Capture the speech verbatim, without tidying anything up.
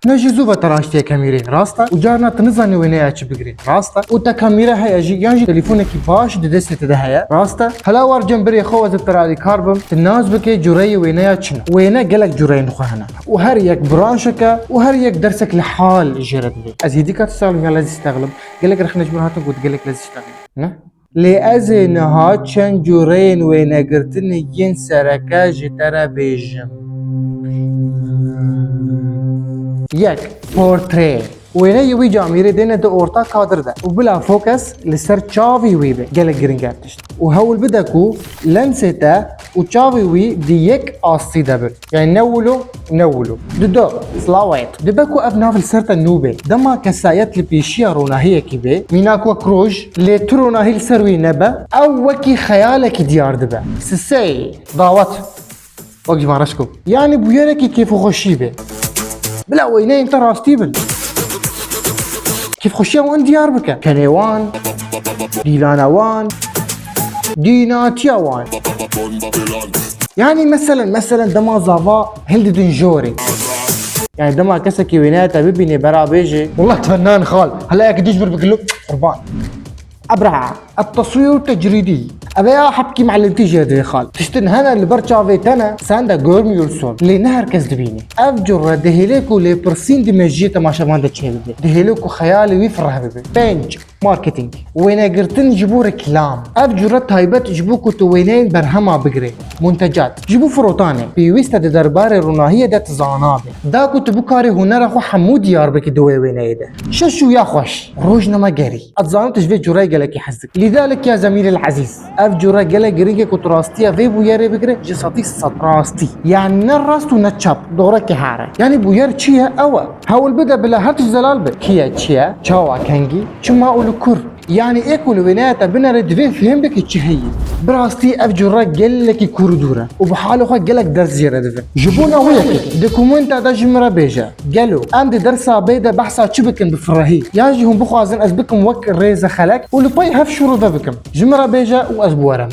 Ne jî zû ve te raştiye kamîrê, rast e? Û carna tu nizanî wêneya çi bigirî, rast e? Û te kamîre heye jî, yan jî telîfonekî baş di destê te de heye, rast e? Hela war cem birê xwe ez ê te re alîkar bim, tu nas bike cureyê wêneya çi ne. Wêne gelek cureyên xwe hene. Û her yek branşek e û her yek dersek li hal jê re dibê. Ez hêdîka tu salim ya lezîz texlim, gelek rexne ji min hatin got gelek lezîz texlim. Ne? Lê ez ê niha çend cureyên wênegirtinê yên sereke ji te re bêjim. Yek, portre. Wêneyê wî camîrê dêne di orta kadir de û bila fokus li ser çavî wî be. Gelek giring e tişt. Û hewl bide ku lensê te û çavî wî di yek astî de bin. Yani ne wilo, ne wilo. Dido, slawet. Dibe ku ev nav li ser te nû bê. Dema kesayet li pêşiya ronahiyekî bê, mînak wek roj, lê tu ronahî li ser wî nebe, ew wekî xeyalekî diyar dibe. Sisey, dawet. Wek ji van reş ku. Yani bûyerekî kêfxweşî bê. Bila wêneyên te rastî bin. Kêfxweşiya wan diyar bike. Tenê wan, dîlana wan, dînatiya wan. Yani meselen, meselen dema zava hildidin jorê. Yani dema kesekî wêneya te bibînê bera bêjê, "Wallah tu fenan xal, hela yek dij bir bikilo qurban." Ebra, et-teswîr tecrîdî. Eve ya hepkî melimtî jê divê xal. Tiştin hene li ber çavê te ne, sen de görmüyorsun. Lê ne her kes dibînê. Ev cure dihêlê ku lêpirsîn di mejiyê temaşevan de çêbibe. Dihêlê ku xeyalê wî fireh bibe. Pênc. Marketing. Wênegirtin ji bo reklam. Ev cure taybet ji bo ku tu wêneyên berhema bigirê. Muntecat. Ji bo firotanê. Pêwîst e di derbarê ronahiyê de tu zana be. Da ku tu bikarî hunera xwe hemû diyar bikî di wê wêneyê de. Şeş û ya xweş. Rojnamegerî. Ez dizanim tu ji vê cureyê gelekî hez dikî. Lîdalik ya Zemîlil Ezîz. Ev cure gelek giring e ku tu rastiya vê bûyerê bigire ji sedî sed rastî. Yani ne rast û ne çap. Doğru ki hare. Yani bûyer çi ye? Ew e. Hewl bide bila her tişt zelal be. Kî ye, çi ye, çawa, kengî, çima û li kur. Yani ê ku li wêneya te binere divê fêm bike çi heye. Bi rastî ev cure gelekî kûr û dûr e. Û bi halê xwe gelek ders jê re dibe. Ji bona wê yekê, di komenta de ji min re bêje. Gelo, em di dersa bê de behsa çi bikin bi firehî? Yan jî hûn bixwazin ez bikim wek rêze xelek û li pey hev şûrove bikim? Ji min re bêje û ez bi we re me.